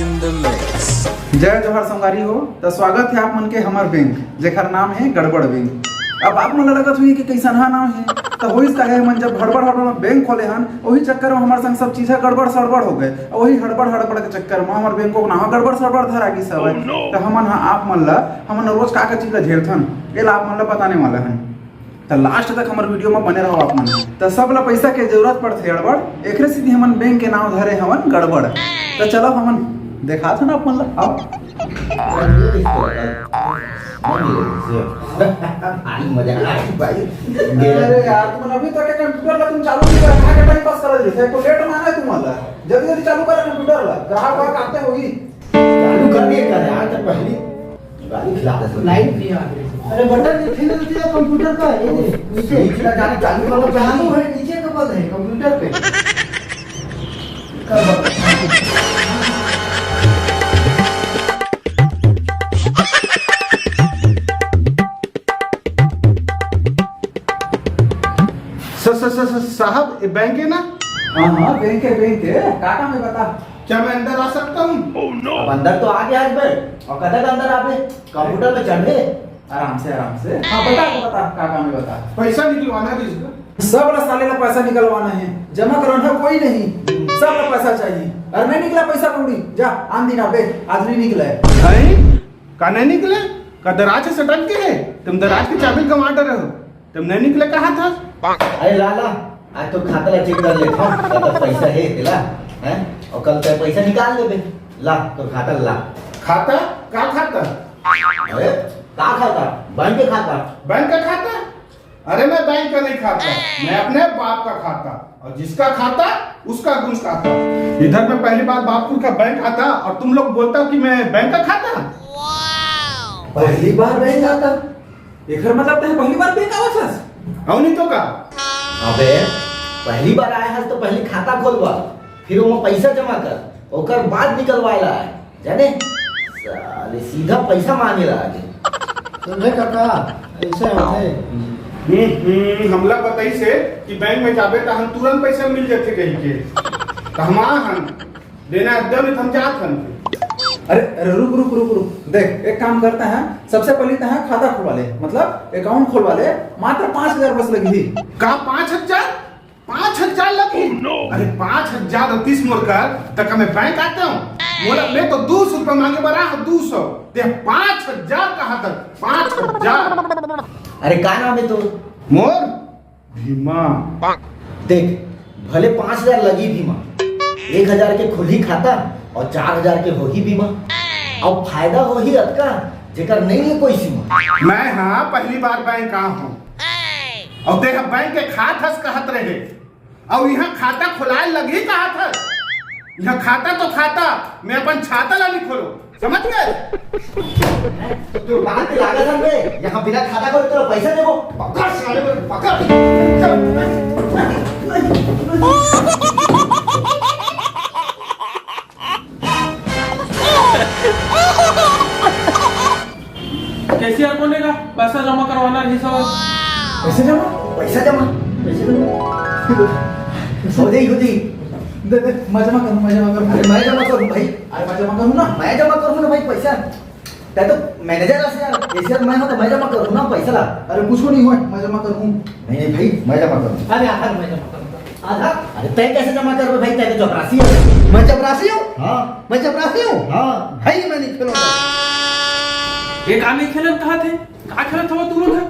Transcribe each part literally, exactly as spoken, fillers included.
जय जोहार संगवारी हो, त स्वागत हे आप मन के हमर बैंक, जेकर नाम हे गड़बड़ बैंक। अब आप मन ल लगत होही कि कइसनहा नाम हे, त होइस का हे, हमन जब हड़बड़ हड़बड़ में बैंक खोले हन, ओही चक्कर में हमर संग सब चीज ह गड़बड़ सड़बड़ हो गए। अउ ओही हड़बड़ हड़बड़ के चक्कर में हमर बैंक के नाम गड़बड़ सड़बड़ धरा गिस हवय। त हमन ह आप मन ल, हमन रोज का का चीज ल झेलथन, एला आप मन ल बताने वाला हन। त लास्ट तक हमर वीडियो म बने रहो आप मन। त सब ल पइसा के जरूरत पड़थे अड़बड़, एकरे सेती हमन बैंक के नाम धरे हवन गड़बड़। त चलो हमन देखात हन आप मन ल, आओ। भारी मजा आ रही भाई। अरे यार, तुमन अभी तक के कंप्यूटर ला तुम चालू नहीं करा, कहाँ के टाइम पास करा रहे थे? तो लेट माना है तुम्हारा, जल्दी जल्दी चालू करा कंप्यूटर ला, ग्राहक वाहक आते होगी। चालू कर दिए कर यार, तो पहली गाली खिला दे। लाइट नहीं आ रही। अरे बटन ये फिर देती है कंप्यूटर का, ये दे, नीचे। नीचे का जाने चालू वाला चालू है, नीचे का बंद है कंप्यूटर पे। कर बंद। स-, स-, स-, स-, साहब, ये बैंक है ना? हाँ, हाँ, बैंक है, बैंक है। का काम है, बता। क्या मैं अंदर आ सकता हूँ? अब अंदर तो आ गया आज मैं। और कदक अंदर आबे? कंप्यूटर पे चढ़े। आराम से, आराम से। हाँ, बता, बता, का काम है, बता। पैसा निकलवाना है किसी का? सब ला साले ला पैसा निकलवाना है, जमा करवाना कोई नहीं, सब ला पैसा चाहिए। अरे नहीं निकला पैसा कौड़ी, जा आन दिन आबे, आज नहीं निकला है। हैं? का नहीं निकले? का दराज से सटक के है? तुम दराज के चाबी गंवा डरे हो, तुम नहीं निकले कहा था? अरे लाला, आज तो खाता ला चेक कर लेता हूँ, कतक पैसा है तेला, हैं? और कल तक पैसा निकाल लेबे। ला, तो खाता ला। खाता? का खाता? अरे, का खाता? बैंक के खाता। बैंक का खाता? अरे, मैं बैंक का नहीं खाता, मैं अपने बाप का खाता, और जिसका खाता, उसका गुण खाता। इधर मैं पहली बार बाप पुरखा बैंक खाता, और तुम लोग बोलता हो कि मैं बैंक का खाता। पहली बार बैंक खाता? एकर मतलब तैं पहली बार बैंक आवत हस? अउ नहीं तो का? अबे, पहली बार आए हस तो पहली खाता खोलवा, फिर ओमा पैसा जमा कर, ओकर बाद निकलवाए ला आए, जाने? साले सीधा पैसा मांगे ला आगे। समझे काका, ऐसे होथे। हम्म, हम्म, हमला बताइस हे कि बैंक में जाबे त हम तुरंत पैसा मिल जाथे कहि के। त हम आ हन, देना एकदम नहीं, हम जात हन। अरे, अरे, रुक, रुक, रुक, रुक। देख, एक काम करता है, सबसे पहले तैं खाता खुलवा ले, मतलब अकाउंट खुलवा ले, मात्र पाँच हजार बस लगही। का पाँच हजार? पाँच हजार लगही? अरे, पाँच हजार रतिस मोर कर, त का मैं बैंक आते हूँ? मोला, मैं तो दो सौ रुपया मांगे बर आए हूँ, दो सौ। ते पाँच हजार कहा था, पाँच हजार। अरे, का नाम है तोर? मोर? भीमा। देख, भले पाँच हजार लगी भीमा, एक हजार के खुलही खाता और चार हजार के होही बीमा। अब फायदा होही अतका, जेकर नहीं है कोई सीमा। मैं हाँ पहली बार बैंक आ हूँ, और तेरा बैंक के खात हस कहत रहे, और यहाँ खाता खुलाए लगी कहत हस। यहाँ खाता तो खाता, मैं अपन छाता ला नहीं खोलो। समझ गए? तोर बात के लागत हन बे, यहाँ बिना खाता खोले तोला पैसा देबो। पकड़ साले को, पकड़। कैशियर कोन हे गा? पैसा जमा करवाना रहिस हवय। पैसा जमा? पैसा जमा? पैसा जमा? हो जाई, हो जाई। दे, दे, मैं जमा करूँ, मैं जमा करूँ। अरे, मैं जमा करूँ भाई। अरे, मैं जमा करूँ ना। मैं जमा करूँ ना भाई पैसा। तैं तो मैनेजर हस यार, कैशियर मैं हूँ तो मैं जमा करूँ ना पैसा ला। अरे कुछ नहीं हुआ, मैं जमा करूँ। नहीं, नहीं भाई, मैं जमा करूँ। अरे आधा मैं जमा करूँ, आधा। अरे तैं कैसे जमा करबे भाई, तैं तो चपरासी है। मैं चपरासी हूँ? हाँ। मैं चपरासी हूँ? हाँ। भाई मैं नहीं खेलूंगा। ये का नहीं खेलन कहा थे? का खेलत हवा तू लोग है?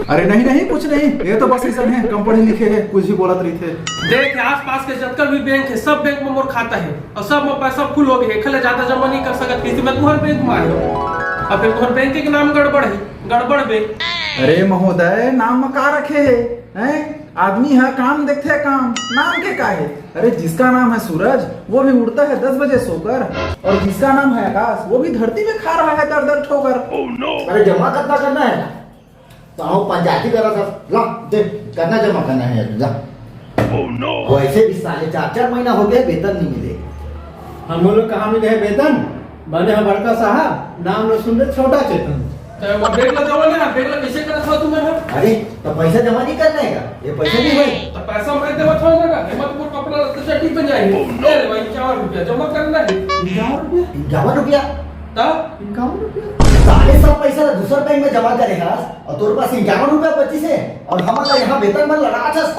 अरे नहीं, नहीं, कुछ नहीं, ये तो बस ऐसा है, कम पढ़े लिखे है, कुछ भी बोलत रही थे। देख, आसपास के जतका भी बैंक है, सब बैंक में मोर खाता है और सब में पैसा फुल हो गए, एखर ले ज्यादा जमा नहीं कर सकत, किसी में तुहर बैंक में आयो। अब फिर तुहर बैंक के नाम गड़बड़ है, गड़बड़ बैंक। अरे महोदय, नाम में का रखे है, हैं? आदमी है, काम देखते है, काम, नाम के का है? अरे जिसका नाम है सूरज, वो भी उठता है दस बजे सोकर, और जिसका नाम है आकाश, वो भी धरती में खा रहा है दर दर ठोकर। अरे जमा कितना करना है? तो आओ पंचायती करा था, ला दे, करना जमा करना है, ला। वैसे भी साले चार चार महीना हो गए, वेतन नहीं मिले। हम लोग कहाँ मिले हैं वेतन? बने हैं बड़का साहब, नाम लो सुन ले छोटा चेतन। त वो बेग ला देवो ना, बेग ला कइसे करत हो तुमन ह? अरे, त पैसा जमा नहीं करना हे का? ये पैसा नहीं होई। त पैसा मैं देवत हंव ना, एमा तो मोर कपड़ा लत्ता चड्डी पे जाही। ले ले भाई, इक्यावन रुपया जमा करना हे। इक्यावन रुपया? इक्यावन रुपया? त? इक्यावन रुपया? साले सब पैसा ला दूसर बैंक में जमा करे हस, अउ तोर पास इक्यावन रुपया बचिस हे, अउ हमन ला यहाँ वेतन मन लड़ाथस।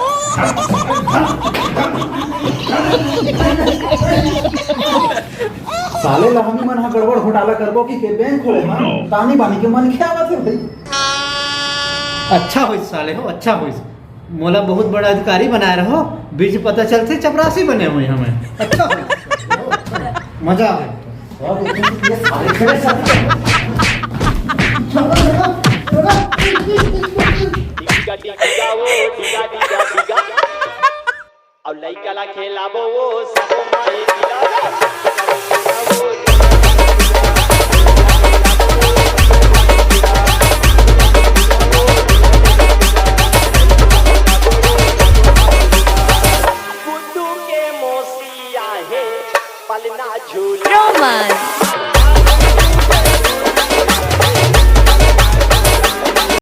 साले ला हमन ह गड़बड़ घोटाला करबो कि के बैंक खोले हन, तानी बानी के मनखे आवत हे भाई। अच्छा होइस साले हो, अच्छा होइस। मोला बहुत बड़ा अधिकारी बनाए रहो, बीच पता चलथे चपरासी बने होही हमन। अच्छा होइस। मजा आ गया। अउ लइका ला खेलाबो वो सब माई गिला। गुड्डू के मौसी आहे, पलना झूला। Romance।